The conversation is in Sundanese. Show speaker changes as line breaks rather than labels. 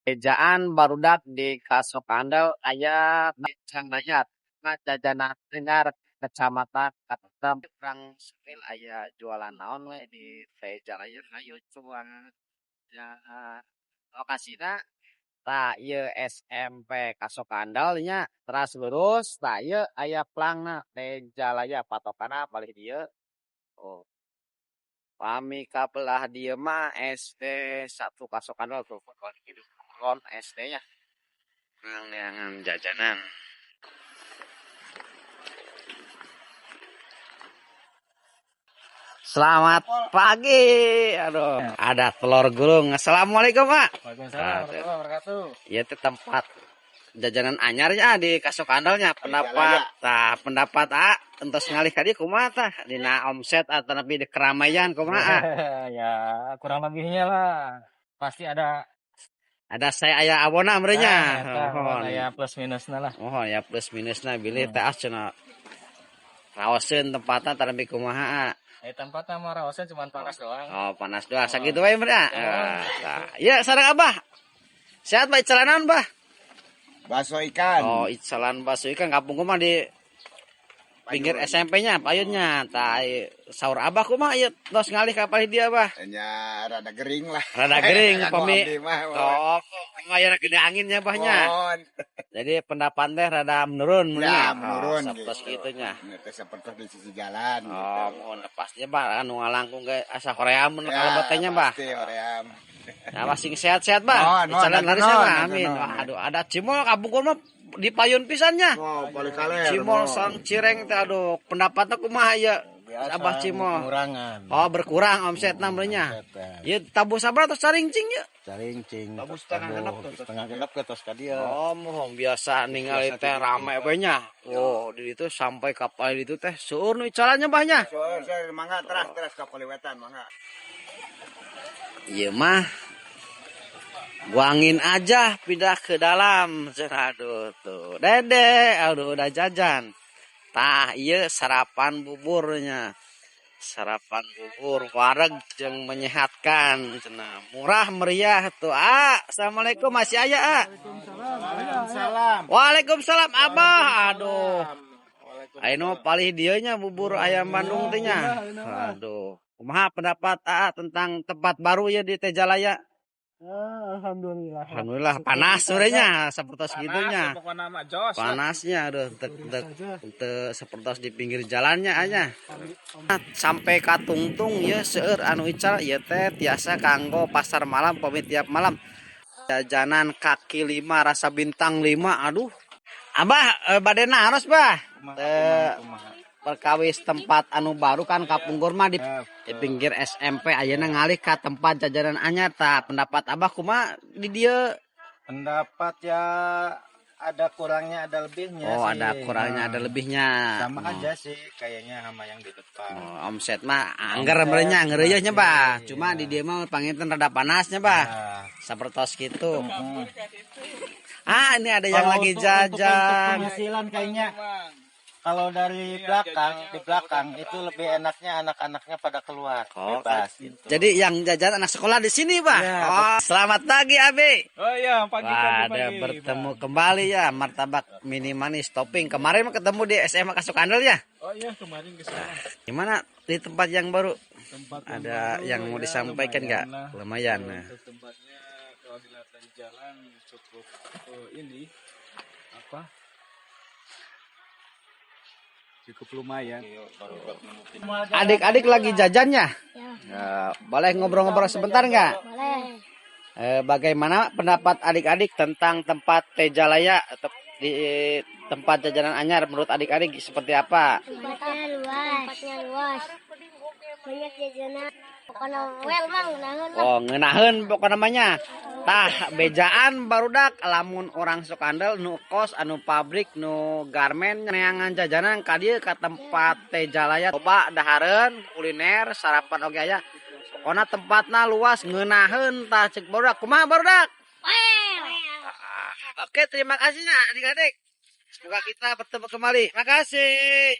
Ejaan barudak di Kasokandel aya di jajanan anyar Kecamatan Katem urang spill aya jualan naon we di Tejalaya hayu cuan ya lokasina tah ieu SMP Kasokandel nya teras lurus tah ieu aya plangna Tejalaya patokanna palih dieu. Oh, pami ka belah dieu mah SD 1 Kasokandel tuh kulon SD nya neangan jajanan. Selamat pagi. Aduh, ada telur gulung. Assalamualaikum, Pak.
Waalaikumsalam warahmatullahi wabarakatuh.
Ieu teh tempat jajanan anyar nya di Kasokandelnya. Pendapat tah pendapat A entos ngalih ka dieu kumaha tah dina omset atau lebih di keramaian kumaha?
Ya, kurang lebihnya lah. Pasti ada.
Ada saya aya awona meureunnya.
Nah, aya plus minusna lah.
Mohon ya plus minusna bilih teh cenah raoseun tempatna tarapi kumaha.
Tempatnya mah raoseun cuma panas doang.
Oh, panas doang. Sakitu wae meureun. Nah, ya sareng Abah. Sehat Pak, icalan Bah?
Bakso ikan.
Oh, icalan bakso ikan kampung mah di pinggir SMP-nya, payunnya. Tah saur Abah kumaha ieu tos ngalih ka palih dieu, Bah?
Nya rada gering lah.
Rada gering pami. Oh, aya gede anginnya Bahnya. Jadi pendapat teh rada menurun
ya, menurun.
Oh, sapertos
gitu.
Nya.
Teh sapertos di sisi jalan.
Oh, mohon pastinya Bah anu ngalangkung ge asa hoream mun kalebet teh nya, Bah.
Pasti hoream.
Nah, masing sehat-sehat, Bah. Icalan larisnya, Bah. Amin. Wah, aduh, ada cimol kampung mah di payun pisannya.
Oh, paling kaler.
Cimol sang cireng teh aduh, pendapatna kumaha ya? Abah cimol.
Berkurangan.
Oh, berkurang omsetna meureunnya. Ieu tabuh sabaraha tos caringcing ieu?
Caringcing.
Tabuh setengah genep tuh.
Setengah genep ke tos ka dieu.
Oh, mohon biasa ningali teh rame we nya. Oh, di ditu sampai ka palih ditu teh seueur nu icalannya Bah nya.
Seueur, seueur mangga teras-teras ka paliwetan mangga.
Ieu mah guangin aja pindah ke dalam. Aduh tuh. Dede, aduh udah jajan. Tah ieu sarapan buburnya. Sarapan bubur wareg jeung menyehatkan cenah. Murah meriah tuh. Ah, assalamualaikum masih aya, ah.
Waalaikumsalam.
Waalaikumsalam Abah. Aduh. Ayeuna palih dieu nya bubur ayam Bandung teh nya. Aduh. Kumaha pendapat Aa tentang tempat baru ya di Tejalaya?
Alhamdulillah.
Alhamdulillah panas sorenya seperti segitunya. Panasnya aduh seperti di pinggir jalannya aja. Sampai ka tungtung ya seueur anu ical ieu teh tiasa kanggo pasar malam pami tiap malam. Jajanan kaki 5 rasa bintang 5 aduh. Abah bade naros Bah. Perkawis tempat anu baru kan kapungkur mah di pinggir SMP ayeuna ngalih ka tempat jajanan anyar tah pendapat Abah kumaha di dieu?
Pendapat ya ada kurangnya ada lebihnya.
Oh,
sih.
Ada kurangnya ada lebihnya.
Sama aja sih kayaknya sama yang di depan.
Oh, omset mah angger meureunnya ngeureuyeunnya Bah. Cuma di dieu mah panginten rada panasnya Bah.
Nah.
Sapertos kitu. Ah, ini ada yang
kalau
lagi
untuk,
jajan.
Untuk penghasilan kayaknya kalau dari belakang, di belakang itu lebih enaknya anak-anaknya pada keluar.
Oh,
bebas gitu.
Jadi yang jajan anak sekolah di sini, Pak.
Ya,
oh, selamat pagi, Abi.
Oh iya, pagi.
Wah,
pagi,
ada bertemu kembali ya, martabak mini manis topping. Kemarin ketemu di SMA Kasokandel ya?
Oh iya, kemarin ke sana.
Nah, gimana di tempat yang baru?
Tempat yang
ada
baru,
yang mau
ya,
disampaikan nggak? Lumayan.
Nah. Untuk tempatnya kalau dilihat dari jalan cukup ini apa? Cukup lumayan.
Adik-adik lagi jajannya?
Ya.
Boleh ngobrol-ngobrol sebentar nggak?
Boleh.
Bagaimana pendapat adik-adik tentang tempat Tejalaya atau di tempat jajanan anyar menurut adik-adik seperti apa?
Tempatnya luas. Tempatnya luas. Banyak jajanan. Pokoknya well mang ngeunaheun lah.
Oh, ngeunaheun pokoknya namanya. Tah bejaan barudak lamun orang Sokandel nu kos anu pabrik nu garmen neangan jajanan ka dieu ka tempat Tejalaya coba dahareun kuliner sarapan oge aya. Pokona tempatna luas ngeunaheun tah cek barudak kumaha barudak?
Well.
Oke, terima kasih nya adik-adik. Semoga kita bertemu kembali. Makasih.